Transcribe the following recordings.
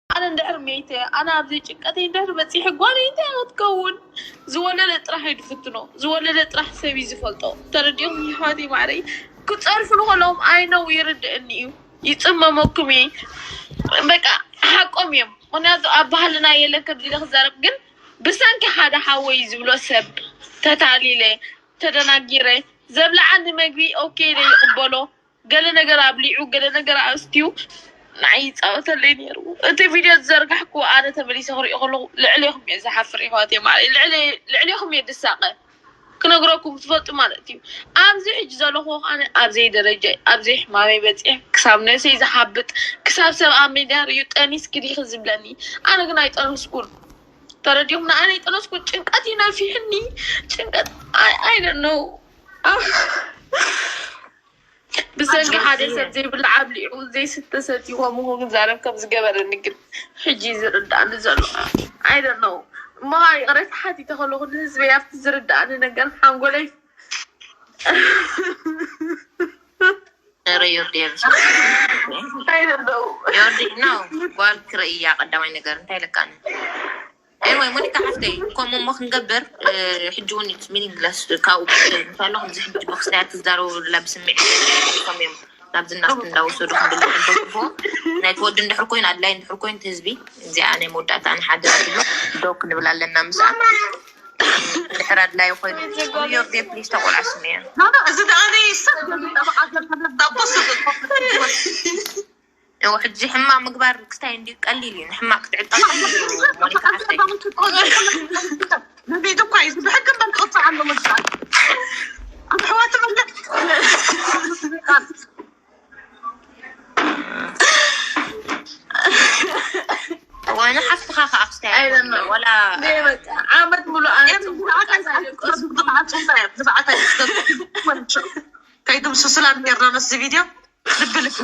ኣነ እንድሕር መይተ ኣነ ኣብዚ ጭንቀተይ እንድሕር በፂሐ ጓለይ እንታይ ክትከውን? ዝወለደ ጥራሕ እዩ ዝፍትኖ። ዝወለደ ጥራሕ ሰብ እዩ ዝፈልጦ። ተረዲኹም ይሕዋተይ ማዕረይ? ክፀርፉ ንኸለዎም ኣይነው ይርድእኒ እዩ። ይፅመመኩም እየ። በቃ ሓቆም እዮም። ምክንያቱ ኣብ ባህልና የለን ከምዚ ኢለ ክዛረብ ግን ብሰንኪ ሓደ ሓወይ ዝብሎ ሰብ ተታሊለ ተደናጊረ ዘብልዓኒ መግቢ ኦኬ ኢለ ይቕበሎ። ገለ ነገር ኣብሊዑ ገለ ነገር ኣስትዩ ንዓይ ይፃወተለይ ነይሩ። እቲ ቪድዮ ዝዘርጋሕኩ ኣነ ተመሊሰ ክሪኦ ከለኹ ልዕሌኹም እየ ዝሓፍር ይሕዋተይ ማለት ልዕሌኹም እየ ድሳቐ። ክነግረኩም ትፈልጡ ማለት እዩ። ኣብዚ ሕጂ ዘለኹ ኣነ ኣብዘይ ደረጃ ኣብዘይ ሕማመይ በፂሐ ክሳብ ነብሰይ ዝሓብጥ ክሳብ ሰብ ኣብ ሜድያ ርዩ ጠኒስኪ ዲኺ ዝብለኒ ኣነ ግን ኣይጠነስኩን። ተረዲኹም ንኣነ ኣይጠነስኩን። ጭንቀት ይነፊሕኒ። ጭንቀት ኣይደነው ብሰንኪ ሓደ ሰብ ዘይብላዕ ኣብሊዑ ዘይስተ ሰትዩ ከምኡ ክዛረብ ከም ዝገበረኒ ግን ሕጂ እዩ ዝርዳእኒ ዘሎ። I don't know እሞ ይቕሬታ ሓቲተ ከለኹ ንህዝበይ ኣብቲ ዝርዳእኒ ነገር ሓንጎለይ ረ ዮርዲ የብስ I don't know ዮርዲ ነው ጓል ክርእያ ቀዳማይ ነገር እንታይ ለካኒ ወይ ሞኒካ ሓፍተይ ከምኡ እሞ ክንገብር ሕጂ እውን ሚኒንግለስ ካብኡ እንታሎ ከምዚ ሕጂ ብክስታይ ትዛረቡ ብላ ብስምዒ እዮም ናብዚ ናፍቲ እንዳወሰዱ ክንብል ንሕቦ ናይ ትወዲ እንድሕር ኮይኑ ኣድላይ እንድሕር ኮይኑ ህዝቢ እዚኣ ናይ መወዳእታ ንሓደ ዶ ክንብል ኣለና ምስኣ ድሕር ኣድላይ ኮይኑ ዮርዴ ፕሊስ ተቆልዓ ስምያ እዚ ደኣ ሰብ ጠበቃ ገርተነት ዳቦ ስብ ሕጂ ሕማቅ ምግባር ክስታይ እንዲ ቀሊል እዩ ንሕማቅ ክትዕጠቅ ሞኒካ ሓፍተይ ንቤት እኳ እዩ ብሕጊ እምበር ክቕፃዕ ኣለዎ ይበሃል ኣሕዋት መለ ወነ ሓፍትኻ ከዓ ክስታይ I don't know. ወላ ዓመት ሙሉ ኣነ ከይድምስሱላ ኔርና ነዚ ቪድዮ ልቢ ልቢ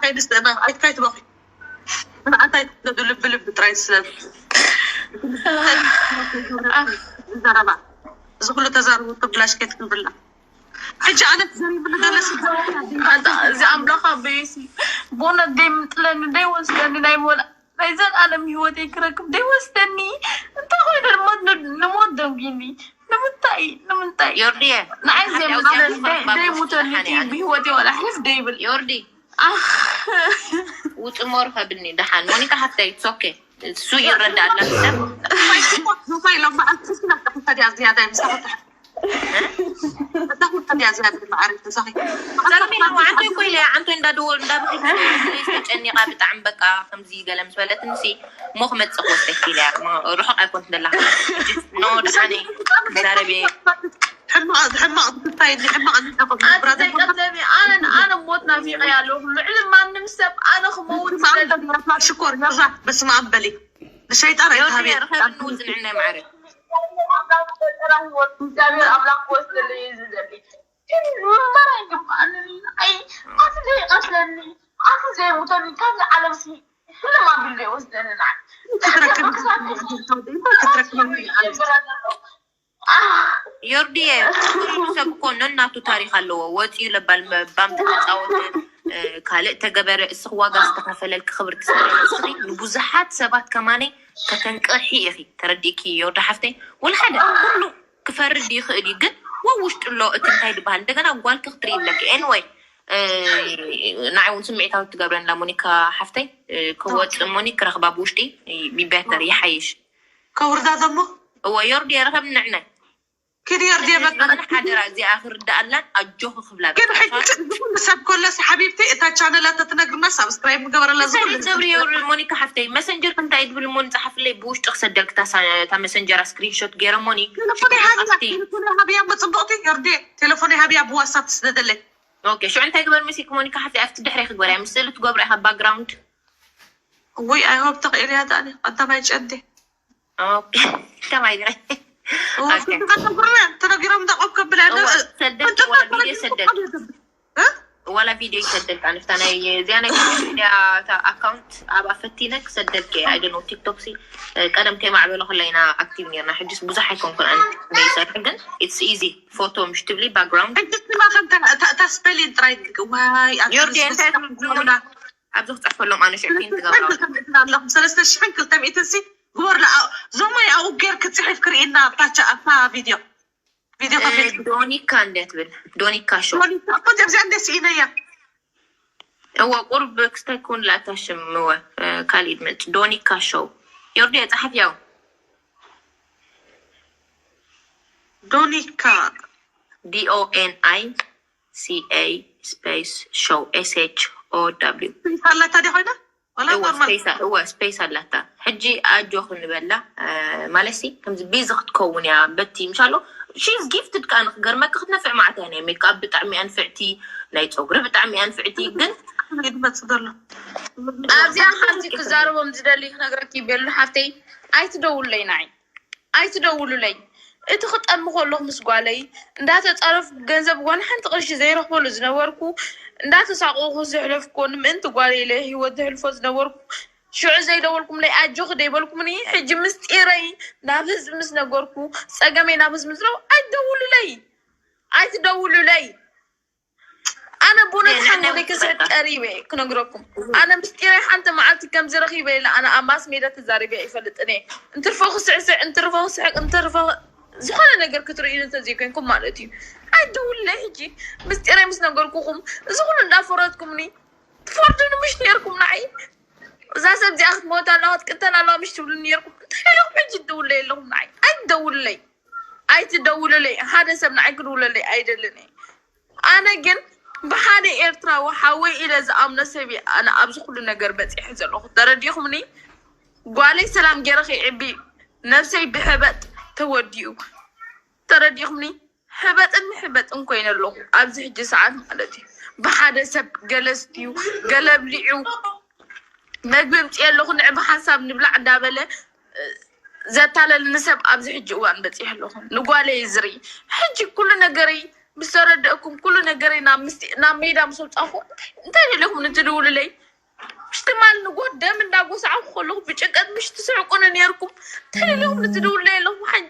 ከይድስና ኣይትካይትበኺ ንዓንታይ ትደዱ ልቢ ልቢ ጥራይ ስለ ዘረባ እዚ ኩሉ ተዛርቡ ተብላሽ ከይትክብርላ ሕጂ ኣነ ትዘሪብሉ ዘለሽ እዚ ኣምላኽ ኣበየሲ ብእውነት ደይምጥለኒ ደይወስደኒ ናይ ሞላ ናይ ዘልኣለም ህይወተይ ክረክብ ደይወስደኒ እንታይ ኮይነ ንሞት ንሞት ደንጊኒ ንምንታይ ንምንታይ ዮርዲየ ንዓይ ዘይሙተኒ ደይብል ህይወተይ ዋላ ሕልፍ ደይብል ዮርዲ ኣኽ ውፅሞ ርኸብኒ ደሓን ሞኒካ ሓፍተይ ሶኬ እሱ ይረዳእላ ሰብ ሎማዓንቲ ስናተዲያ ዝያዳ ይምሳኸ ጸልሚ ነው አንተ እኮ ይለ አንተ እንዳደወል እንዳብሪ ተጨኒቃ ብጣዕሚ በቃ ከምዚ ገለ ምስ በለትንሲ ሞኽ መጽእ ወስደክ ኢለ ርሑቕ ኣይኮንት ደላ ኖ ደሓነ ዛረቤ ሕማቕ ሕማቕ ትታይ ሕማቕ ዘይቀትለኒ ኣነ ኣነ ሞት ናፊቀ ያለሁ ልዕሊ ማንም ሰብ ኣነ ክመውት ሽኮር ነዛ በስመ ኣብ በሊ ንሸይጣን ዮርዲ ኣይትሃቢ ርኸብኒ ውፅንዕና ማዕረ ህይወት እግዚኣብሔር ኣምላክ ክወስደለይ እዩ ዝደሊ ምንባር ኣይግባኣንን እዩ ንዓይ ኣፍ ዘይቀስለኒ ኣፍ ዘይሙተኒ ካብዚ ዓለም ሲ ህልም ኣቢሉ ዘይወስደኒ ንዓይ ክትረክብ ክትረክብ ዮርዲየ ኩሉ ሰብ እኮ ነናቱ ታሪክ ኣለዎ። ወፂኡ ለባል ባም ተተፃወተ ካልእ ተገበረ እስኺ ዋጋ ዝተኸፈለልኪ ክብርቲ ስለ እስኺ ንብዙሓት ሰባት ከማነይ ከተንቅሒ ኢኺ። ተረዲእኪ ዮርዲ ሓፍተይ? ወላ ሓደ ኩሉ ክፈርድ ይኽእል እዩ፣ ግን ወውሽጢ ኣሎ እቲ እንታይ ዝበሃል እንደገና ጓልኪ ክትርኢ ኣለኪ። ኤንወይ ንዓይ እውን ስምዒታዊ ትገብረና ሞኒካ ሓፍተይ። ክወፅእ ሞኒ ክረኽባ ብውሽጢ ይቤተር ይሓይሽ። ከውርዳ ደሞ እወ ዮርዲ የረኸብ ንዕነ ኪዲ ዮርዲ የበቃ ግን ሓደራ እዚኣ ክርዳኣላን ኣጆኺ ክብላ ግን ሕጂ ዝኩሉ ሰብ ኮለስ ሓቢብቲ እታ ቻነላ ተትነግርና ሳብስክራይብ ምገበረላ ዝኩሉ ገብሪ ዮርዲ ሞኒካ ሓፍተይ መሰንጀር እንታይ ድብል ሞን ፃሓፍለይ ብውሽጢ ክሰደልክታ እታ መሰንጀራ ስክሪንሾት ገይረ ሞኒ ቴሌፎን ሃብያ ብፅቡቅቲ ዮርዲ ቴሌፎን ሃብያ ብዋትሳፕ ትስደደለይ ኦኬ ሽዑ እንታይ ግበር መሲልክ ሞኒካ ሓፍተይ ኣብቲ ድሕሪ ክግበርያ ምስእሉ ትገብሮ ኢኻ ባክግራውንድ ውይ ኣይሆብ ተኽእል እያ ዳኒ ቀዳማይ ጨንዴ ከማይ ድረ ተነጊሮም ደቆብ ከብል ሰደድ ወላ ቪድዮ ሰደድ ዋላ ቪድዮ ይሰደልካ ንፍታ ናይ እዚኣ ናይ ሶሻል ሚድያ ኣካውንት ኣብ ኣፈቲነ ክሰደልክ። I don't know፣ ቲክቶክ ሲ ቀደም ከይማዕበለ ከለና ኣክቲቭ ነርና። ሕጅስ ብዙሕ ኣይኮንኩን ኣነ ይሰርሕ፣ ግን it's easy። ፎቶ ምሽ ትብሊ ባክግራውንድ ሕጂ ድማ ከም እታ ስፔሊን ጥራይ ዋይ ዮርዲ እንታይ ትብሉና? ኣብዚ ክፅሕፈሎም ኣነ ሽዕፊን ትገብራ ኣለኹም ሰለስተ ሽሕን ክልተ ሚእትን ሲ ግበር ዞማይ ኣብኡ ጌር ክፅሒፍ ክርኢና ኣብታቻ ኣብታ ቪድዮ ቪድዮ ከፊት ዶኒካ እንዴት ብል ዶኒካ ሾው ሞኒካ እኮ እዚኣ እንደ ስኢነያ እወ ቁርብ ክስታይ ኩን ላታ ሽም እወ ካልኢድ መጭ ዶኒካ ሾው ዮርዲ የፅሓፍ ያው ዶኒካ D O N I C A space show S H O W ኣለታ ዲ ኮይና ዋላ እወ ኖርማል ስፔስ እወ ስፔስ ኣላታ። ሕጂ ኣጆ ክንበላ ማለሲ ከምዚ ቢዚ ክትከውን እያ በቲ ምሻሎ she's gifted። ከኣ ንክገርመካ ክትነፍዕ ማዕታ ናይ ሜክኣፕ ብጣዕሚ ኣንፍዕቲ፣ ናይ ፀጉሪ ብጣዕሚ ኣንፍዕቲ። ግን ይድመፅ ዘሎ ኣብዚኣ ሓንቲ ክዛረቦም ዝደሊ ክነግረኪ ቤሉ ሓፍተይ ኣይትደውሉለይ ንዓይ ኣይትደውሉለይ። እቲ ክጠሚ ከለኹ ምስ ጓለይ እንዳተፃረፍኩ ገንዘብ ዋላ ሓንቲ ቅርሺ ዘይረኽበሉ ዝነበርኩ እንዳተሳቀኹ ዘሕለፍኩ ንምእንቲ ጓለይ ኢለ ህይወት ዘሕልፎ ዝነበርኩ ሽዑ ዘይደወልኩምለይ ኣጆኺ ዘይበልኩምኒ ሕጂ ምስጢረይ ናብ ህዝቢ ምስ ነገርኩ ፀገመይ ናብ ህዝቢ ምስ ነገርኩ ኣይትደውሉለይ ኣይትደውሉለይ። ኣነ ብእውነት ሓንጎለይ ክስሕት ቀሪበ ክነግረኩም ኣነ ምስጢረይ ሓንቲ መዓልቲ ከምዚ ረኺበ ኢለ ኣነ ኣብ ማስ ሜዳ ተዛሪበ ይፈልጥን እየ። እንትርፎ ክስዕስዕ እንትርፎ ክስሕቅ እንትርፎ ዝኾነ ነገር ክትርእዩ እንተዘይኮይንኩም ማለት እዩ። ኣይደውልለይ ሕጂ ምስጢረይ ምስ ነገርኩኹም እዚ ኩሉ እንዳፈረድኩምኒ ትፈርዱኒ ምሽ ነርኩም ንዓይ እዛ ሰብ እዚኣ ክትሞት ኣለዋ ክትቅተል ኣለዋ ምሽ ትብሉኒ ነርኩም እንታይ ኢለኩም ሕጂ ትደውልለይ ኣለኹም ንዓይ ኣይትደውልለይ ኣይትደውልለይ ሓደ ሰብ ንዓይ ክድውለለይ ኣይደልን እየ ኣነ ግን ብሓደ ኤርትራዊ ሓወይ ኢለ ዝኣምኖ ሰብ እየ ኣነ ኣብዚ ኩሉ ነገር በፂሐ ዘለኹ ተረዲኹምኒ ጓለይ ሰላም ገይረ ከይዕቢ ነብሰይ ብሕበጥ ተወዲኡ ተረዲኹምኒ ሕበጥን ምሕበጥን ኮይነ ኣለኹ ኣብዚ ሕጂ ሰዓት ማለት እዩ ብሓደ ሰብ ገለ ስትዩ ገለ ብሊዑ መግቢ ምፅእ ኣለኹ ንዕ ብሓንሳብ ንብላዕ እንዳበለ ዘታለልኒ ሰብ ኣብዚ ሕጂ እዋን በፂሕ ኣለኹ ንጓለይ ዝርኢ ሕጂ ኩሉ ነገረይ ምስ ተረደእኩም ኩሉ ነገረይ ናብ ሜዳ ምስ ኣውፃኹ እንታይ ደለኹም ንትድውሉለይ ምሽ ትማል ንጎ ደም እንዳጎሳዕኩ ከለኹ ብጭንቀት ምሽ ትስሕቁኒ ነርኩም እንታይ ደለኹም ንትድውሉለይ ኣለኹም ሓ